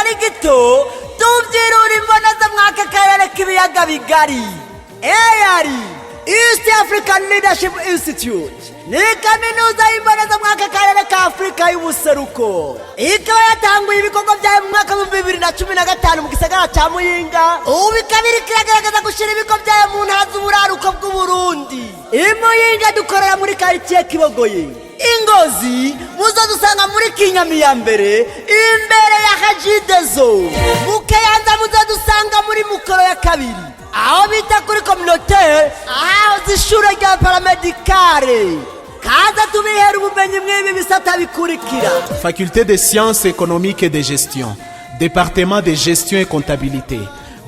kitari gito tubyirura imboneza mwaka karere k'ibiyaga bigari. EALI, East African Leadership Institute, ni kaminuza y'imboneza mwaka karere ka Afurika y'Ubuseruko, ikaba yatanguye ibikorwa byayo mu mwaka w'2015 mu gisagara cya Muyinga. Ubu ikaba iriko iragerageza gushyira ibigo byayo mu ntara z'uburaruko bw'Uburundi. Imuyinga dukorera muri karitsiye Kibogoye. Ingozi muzodusanga muri Kinyami ya mbere, imbere ya Regideso. Mu Kayanza muzodusanga muri Mukoro ya kabiri, aho bita kuri communautaire, ahahoze ishure rya paramédicale. Kaza tubihera ubumenyi mw'ibi bisata bikurikira: Faculté des sciences économiques et de gestion, Département de gestion et comptabilité,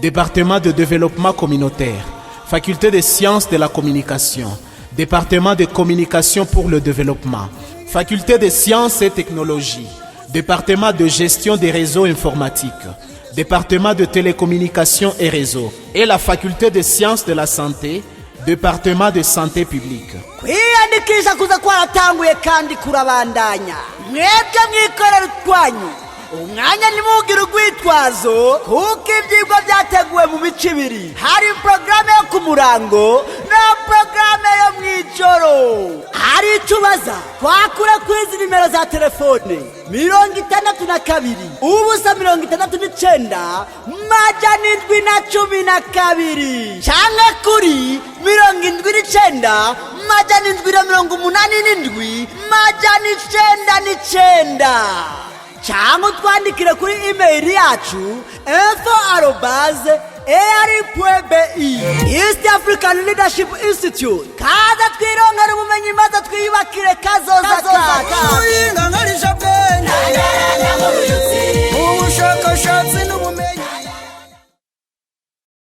Département de développement communautaire, Faculté des sciences de la communication, Département de communication pour le développement, Faculté des sciences et technologies, Département de gestion des réseaux informatiques, Département de télécommunications et réseaux, et la Faculté des sciences de la santé, Département de santé publique. Kwiyandikisha kuza kwaratanguye kandi kurabandanya. Mwebwe mwikorera utwanyu, umwanya ntimugire urwitwazo, kuko ibyigwa byateguwe mu mico ibiri: hari porogaramu yo ku murango na porogaramu yo mu ijoro. Hari icyo ubaza, twakure kuri izi nimero za telefone: 62 069 712, cyangwa kuri 79 787 909, cyangwa utwandikire kuri imeyili yacu info@eali.bi. East African Leadership Institute, kaza twironkera ubumenyi maze twiyubakire kazoza kacu. Muyinga nkarisha bwenge, ubushakashatsi n'ubumenyi.